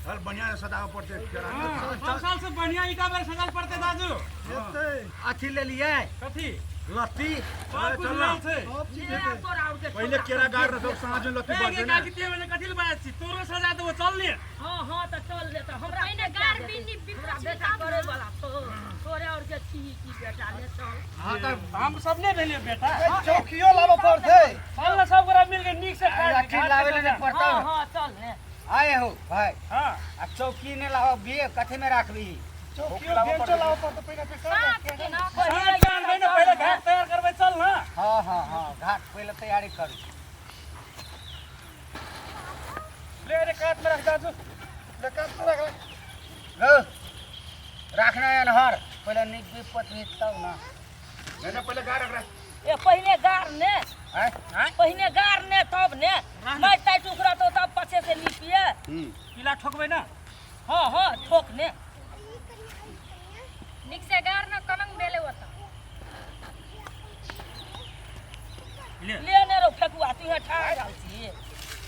चल बढ़िया से सजाबऽ पड़तै केरा के। हाँ, सब साल से बढ़िया ईटा बेर सजल पड़ते दाजू। हेतै। अथी लेलियै कथी? लत्ती। सब कुछ चल ना। लाल छै। सब चीज हेतै। पहिले केरा गाड़ रहतौ, साँझ में लत्ती ए, बढ़तै गे ने। काकी, ते बजे कथी ले बाजै छी? तोरो सजा देबो, चल ने। हाँ हाँ तऽ चल ले तऽ हमरा पहिने गार बिन्नी हमरा बेटा करे वाला छौ तोरे और के छी की बेटा ले चल। हाँ तऽ हम सब ने भेलियै बेटा। चौकियो लाबऽ पड़तै। चल ने सब गोरा मिल के नीक से खाय। लत्ती लाबै लए नहि पड़तौ। हाँ हाँ चल ने। आए हो भाई। हाँ। आ चौकी नहि लाबऽ बे कथी में राखबी? चौकियो बेंचो लाबऽ पड़तै पहिने फेर साँझ के ना। साँझ के आनबै ने, पहिले घाट तैयार करबै, चल ना। हाँ हाँ हाँ घाट पहिले तैयारी करू। ले रे काट में रख दाजू। ले काट में रख। गो राखना है नहर पहिले नीक भी पत्नी तब ना। नहीं नहीं पहिले गाड़ रख। ए पहिने गार ने। आय? पहिने गार ने तब ने मैं ताइ टुकड़ा तो तब पछे से नीपिए। पीला ठोकबै ना। हाँ हाँ ठोक ने। नीक से गार न कलंग भेले ओतऽ। ले ले ने रो फेकुआ तू यहाँ ठाढ़ रहल छी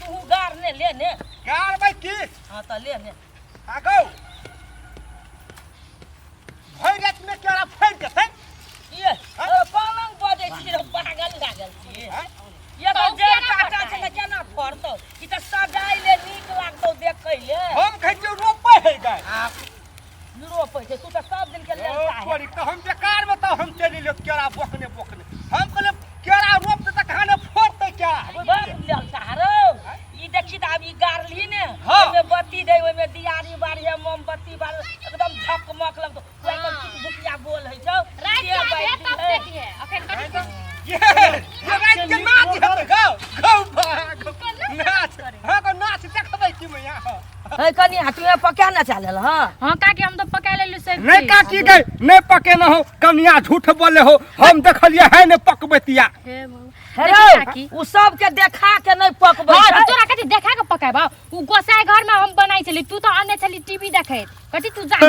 तू गार ने ले ने। गार भाई की? हाँ तऽ ले ने। आ गौ भरि रात में केरा फाड़ि देतै। ये पलंग बजै छी रे पागल लागल छी। ये तऽ तऽ जड़ केना काटा छै फड़तै? तऽ केना फड़तौ? ई तऽ सजाइ ले नीक लागतौ देखै ले। हम कहै छियौ रोपै है गाय। रोपै छै तू तऽ सब दिन के लेल ओ चाहे। तोरी तऽ हम बेकार में तऽ हम चलि एलियौ केरा बोकने बोकने। हम कहलियै केरा रोपतै तऽ कहाँ फोड़तै केरा। बड़ लेल चाहरौ। ई देखी तऽ आब ई गाड़ली ने। हाँ। ओहिमे बत्ती दे ओहिमे दियारी बारिहे मोमबत्ती बार एकदम झकमक लगतौ। ओ एकदम चुकभुकिया गोल होइ छौ। राति के से आबि बाजि तब दिहे। देखिहे अखन कथी ये ये राति के नाच हेतै गौ गौ बा, गौ। नाच हाँ गौ नाच देखबै की मैया। हे कनिया तू पका ना चालल। हाँ हाँ काकी हम तो पका लेलु सब नहीं चीज। काकी गई नहीं पकेने हो कनिया झूठ बोले हो हम देखलिए है ने पकबतिया। हे भगवान। हे देखी रौ, काकी। उ सब के देखा के नहीं पकबै हाँ, छै। तऽ तोरा कथी देखा के पकाबौ? उ गोसाई घर में हम बनाइ छली तू तो आने छली टीवी देखैत कथी तू जान।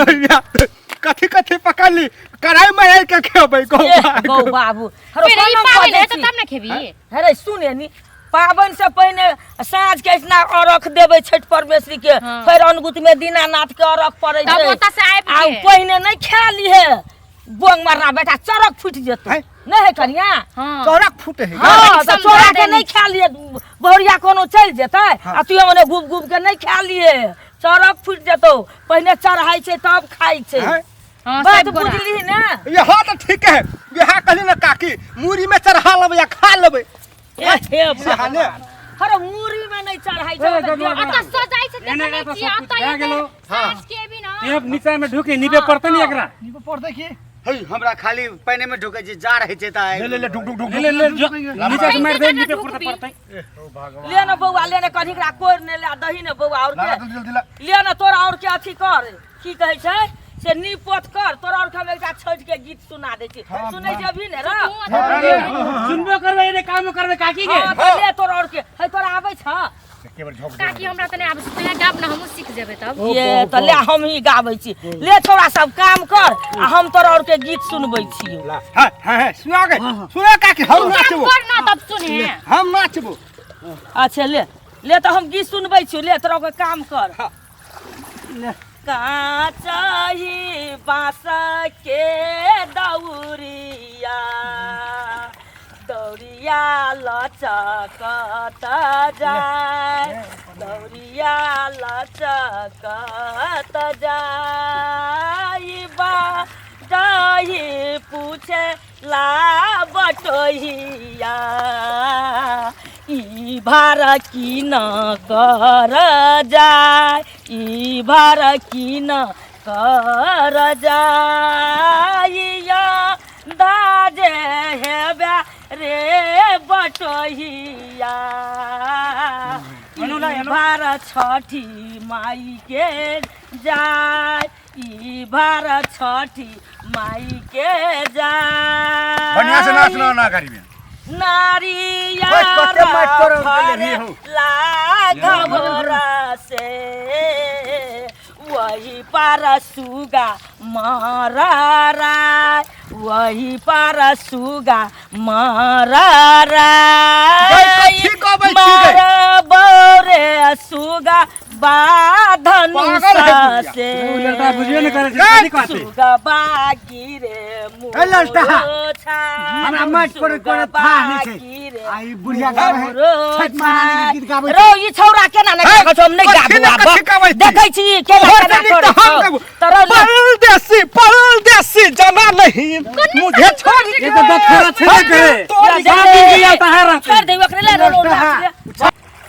कथी कथी पकड़ली कढ़ाई में आइ के खेबै गौ ए, बा, गौ बाबू। हरो पहिले ई कलम पाबनि बजै हेतौ छी। तब ने खेबही। हे रे सुने नी पाबनि से पहिने साँझ के ऐसना अर्घ देबै छठि परमेश्वरी के। हाँ। फेर अनुगुत में दीनानाथ के अर्घ पड़ै तब छै। ओतऽ से आबि आ के। पहिने नहीं खा लीहे बोंग मारना बेटा चरक फूटि जेतौ। हैं? नहीं है कनिया? हाँ। चरक फूटे है। हाँ, कनिक तऽ समझा चोरा के देनी। नहीं खा लिए बहुरिया कोनो चलि जेतै। हाँ। आ तू ओने घूम घूम के नहीं खा लिए चरक फूटि जेतौ। पहिने चढ़ाइ छै तब खाइ छै। हैं? हाँ, बात सब गोरा। बुझली ने? यहाँ तऽ ठीक है यहाँ कहली ना काकी मूरी में चढ़ा लेबै या खा लेबै। ए, हे सिहाने। भगवान। हरे मूरी में नहीं चढ़ाइ छै, ए, ओतऽ गगुआ, देवता। अतऽ सजाइ छै एने देखै तऽ छियै, सब कुछ अतऽ भए एतै गेलौ। साँझ के एबी न। ये नीचा में ढुकी नीपे पड़तै नी एकरा। नीपे पड़तै की? हे हमरा खाली पानि में ढुकै छै जा रहै छै तऽ ले ले ले ढुक ढुक ढुक ले ले ले जो नीचा से मारि दे नीपे पड़तै पड़तै। ओ भगवान। ले न बौआ ले न कनी एकरा कोरि ने ले आ दही ने बौआ और ला के। जल्दी जल्दी ला। ले न तोरा और के अथी कर की कहै छै से नीप पोत कर तोरा और के हम एकटा छठि के गीत सुना दै छी। सुनै जेबही ने रे? सुनबो करबै एने कामो करबै काकी के। हाँ, तऽ ले तोरा और के हे तोरा आबै छ? एके बेर झोंक दे। काकी हमरा तऽ नहि आबै छै तैं गाब ने हमहूँ सीख जेबै तब। ये तऽ ले हम ही गाबै छी। ले छोरा सब काम कर आ हम तोरा और के गीत सुनबै छियौ। हाँ हाँ हाँ सुना गे सुना काकी हम काम नाचबो। कर ना तब सुनहे। हम नाचबो। अच्छा ले ले तऽ हम गीत सुनबै छियौ ले तोरा के काम कर। काचाही बाँस के दौरिया दौरिया लचकत जाय दौरिया लचकत जाय बा दही पूछे ला बटोहिया ई भार की न कर जाय ई भार की न कर जाय दाजे हेबे रे बटोहिया ई भार छठी माई के जाय ई भार छठी माई के जाय। बढ़िया से नाच ना ना गाड़ी में। नारियर बस कते माटि तोड़ल गेलै फरे हौ। लाघवर से वही पर सुगा मारा राय वही पर सुगा मारा राय गई कथी गबै छी गई? मारा बौरे सुगा धनुष पागल है बुढ़िया। से उ लड़का बुझिए न करे छै कथी कहते सुगबा गिरे ए ललटा। मोछा हमरा माटि पर कोनो थाह नहि छै। आ ई बुढ़िया गाबै है, छठि महारानी के गीत गाबै रौ ई छौरा केना नहि हे, गाबै छौ, हम नहि कथी गाबू ने आब। कथी गाबै छी? देखै छी केना तोहर केना से नीक करै तऽ हम छौ। गाबू। तऽ रौ ले, परदेसी परदेसी जाना नहीं मुझे छोड़ ये तो दखरा छेबे करे तोरी ले, सात दिन के आता है रहते छोड़ दे ओकरे ले रौ रौ, नाच ले।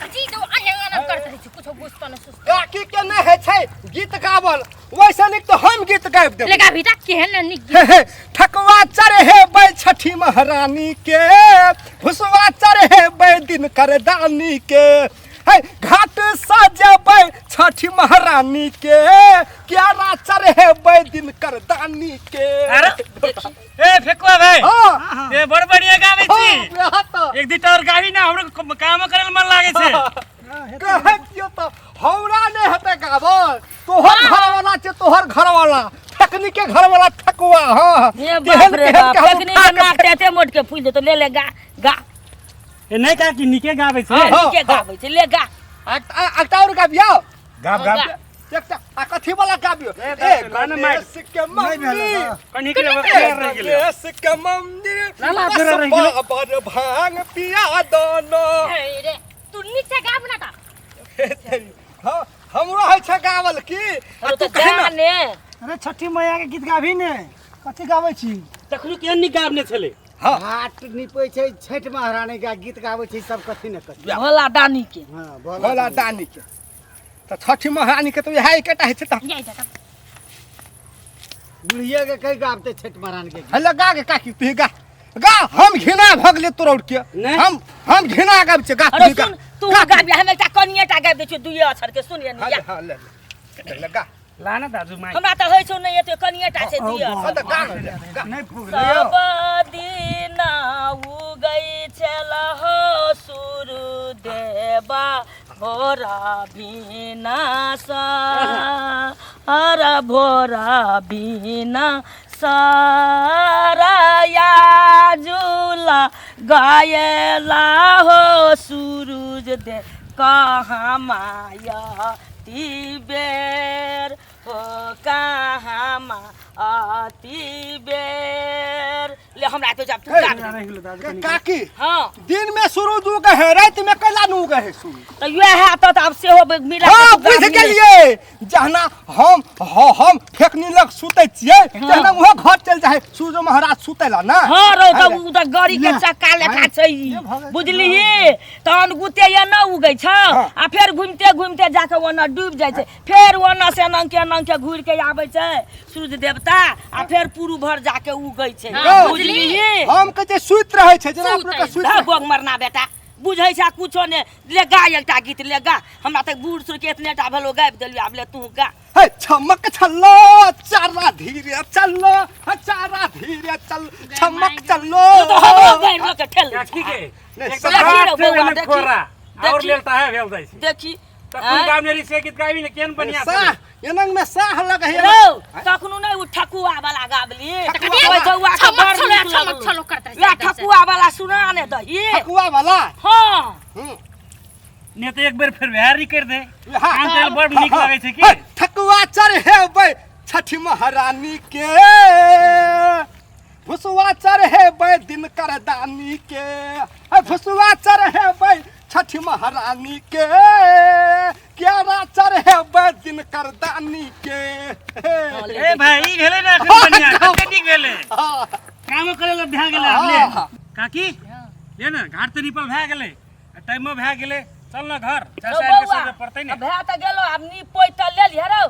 जी तो अन्य अन्य करते रहै छै कुछो बुझतो न सुझतो काकी के नहि होइ छै गीत गावल वैसे नीक तऽ हम गीत गाबि देबै लेगा बेटा केहन न नीक हे हे ठकुआ चढ़े हे छठी महारानी के भुसवा चढ़े हे दिन करदानी के हे घाट सजेबै छठी महारानी के क्यारा चढ़े हे दिन करदानी के अरे ए फेकुआ भाई हाँ ए बड़ बढ़िया गाबै छी हाँ, वएह तऽ एक दुटा और गाबी ना हमरो काम करे मन लागे छै कहै छियौ तऽ हमरा नहि हेतै गावल तोहर घरवाला छै तोहर घरवाला ठकनी के घरवाला ठकुआ हाँ हे तेहन बाप रे तेहन बाप के हम तखनी उठा के के नाक ते मोट के फूल जेतो ले ले गा गा ए नहीं काकी नीके गाबै छै हाँ। नीके गाबै छै ले गा एकटा और गाबियौ गाब गाब एकटा आ कथी वाला गाबियौ ए, ए गाना माइक। गणेश के मम्मी कनी के रह गेलै गणेश के मम्मी ना, ना, फेर रहि गेलै। बाबर भांग पिया दनो हे रे तू नीक से गाब ना त हाँ हमरो होइ छै गावल की आ अरे तू तऽ कही गा ना ने अरे छठी मैया के गीत गाबी ने कथी गाबै छी तखनो केहन नीक गाबने छलै घाट नीपै छै छठि महारानी के गीत गाबै छै सब कथी ने कथी भोला दानी के हाँ भोला दानी के तऽ छठी महारानी के तऽ इएह एकेटा होइ छै तऽ जाय जा बुढ़िया के कहि गाबते छठि महारानी के गीत। हेलो गा गे काकी तू गा गा हम घिना भऽ गेलियै तोरा के नहि। हम हम घिना गाबै छियै गा अरे तू गा सुन तू गाबी हम एकटा कनिए टा गाबि दै छियौ दुइए अक्षर के सुन हाँ या हाँ ले ले ले गा लाना दाजु माई हमरा तऽ होइ छौ नहि एते कनिए टा छै दुइए हाँ अक्षर तऽ गा ने गा नहि पुगलै यौ सब दिन उगै छल हो सूरुदेवा भोरा बिना सार भोरा बिना सारया झूला गायला हो सूरज दे कहाँ माया ती बेर हो कहाँ मा अति बेर ले हमरा तो जब तू गाबि दे। काकी हाँ दिन में सूरज उगे है रात में कैला न उगे है सूरज तऽ इएह तऽ आब सेहो मिला हाँ बुझ गेलियै जहना हम हम फेकनी लग सुतै छियै तहना उहो घर चलि जाइ सूरज महाराज सुतै ला ना हाँ रौ तऽ उ तऽ गाड़ी के चक्का लेखा छै ई। बुझलिही तहन गुते ये न उगै छ आ फेर घुमिते घुमिते जाके ओना डूबि जाइ छै फेर ओना से एना के एना के घुरि के आबै छै सूर्य देवता आ फेर पुरु भर जाके उगै छै हाँ, बुझलिही हम कहै छियै सुति रहै छै जेना अपने के सुति धऽ गोग मरना बेटा बुझै छै कुछो ने ले गा एकटा गीत ले गा हमरा तऽ बूढ़ सूढ़ के एतने टा भेलो गाबि देलियो आब ले तू गा हे छमक छल्लो चारा धीरे चल्लो हे चारा धीरे चल छमक चल्लो तो हमरो गारि लऽ के ठेल दै काकी के नहि, एक तऽ देखी बात रौ छै बौआ, ओहिमे देखी। खोरा और देखी। लेलता है भेल जाइ छै देखी तखन गामने रही से गीत गाबी ने केहन बढ़िया साह एनंग में साह लगे है रौ तखनो नहि उ ठकुआ वाला गाबली ओहि बौआ के छमक बड़ छलो नीक छमक लगलौ। छलो करत रहै वएह छै एकदम से। ठकुआ वाला सुना ने दही ठकुआ वाला हाँ ने तऽ एक बेर फेर वएह री कर दे हाँ। आन तेल बड़ नीक लागै छै की हे, ठकुआ चढ़ेबै छठि महारानी के भुसुआ चढ़ेबै दिनकर दानी के हे, भुसुआ चढ़ेबै छठि महारानी के केरा चढ़ेबै दिनकर दानी के ए भाई ई भेलै ने एखन बढ़िया कते नीक भेलै हाँ, कामो करे ला भए गेलै आब ले हाँ। काकी ले ने घाट तऽ निपल भए गेलै आ टाइमो भए गेलै चल न घर रौ चाचा के बौआ सजे पड़तै ने भए तऽ गेलो आब नीप पोति तऽ लेलिहे रौ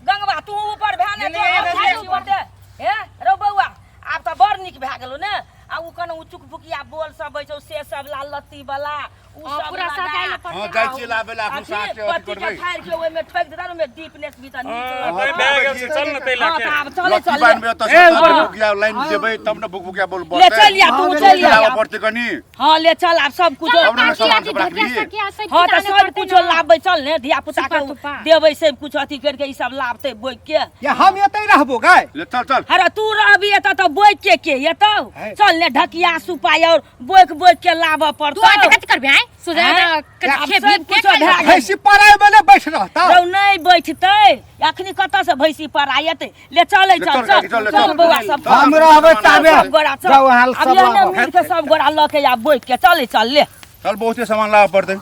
गंगवा तू ऊपर भए ने ले, ले, ले, जो ओते हे रौ बौआ आब तऽ बड़ नीक भए गेलो ने आ उ कने उ चुकभुकिया बोल सब होइ छौ से सब लाल लत्ती वाला उ हाँ, सब पूरा लगा। सजाय लए पड़तै। हाँ, जाइ छियै लाबै लए, एखन अथी साँझ के अथी पत्ती के करबै। फाड़ि के ओहिमे ठोकि देतै ने ओहिमे दीप नेसबी तऽ नीक हाँ, लगतौ। तऽ भए गेल छै, चल न तै हाँ, लाके तऽ आब चले लत्ती चले बान्हबै ओतऽ ए, से तब ऊपर। भुकभुकिया लाइन देबै तब ने भुकभुकिया बोल ले बढ़तै चल आ तू चल आ लाबऽ पड़तै कनी हाँ ले चल आब सब कुछ चलो तब ने काकी सामान आजी सब ढकिया राखबी। सकिया सब हाँ किछु तऽ आनऽ सब पड़तै कुछो ने। लाबे चल ने धिया पुता सुपा के तुपा। देबै सब कुछ अथी करके ई सब लाबते बोइक के या हम एतै रहबो गाय ले चल चल अरे तू रहबी एतऽ तऽ बोइक के के एतौ है। चल ने ढकिया सुपा और बोइक बोइक के लाबऽ तू आज पड़तौ कथी करबे आँय? सोझा आँय? तऽ आब खेबही सब के कुछो खाइ भए गेल। भैंसी पराय में नहि बैठ रहता। रौ नहि बैठतै, अखनी कतऽ से भैंसी परायतै? ले चलै, ले चल चल, चल काकी, चल, ले चल चल। बौआ सब। हम रहबै ताबे सब गोरा चल। जाउ अहाँ आब सब एहने लाबऽ। मिल के सब गोरा लऽ के आब बैठ के चलै, चल ले चल, बहुते सामान लाबऽ पड़तै।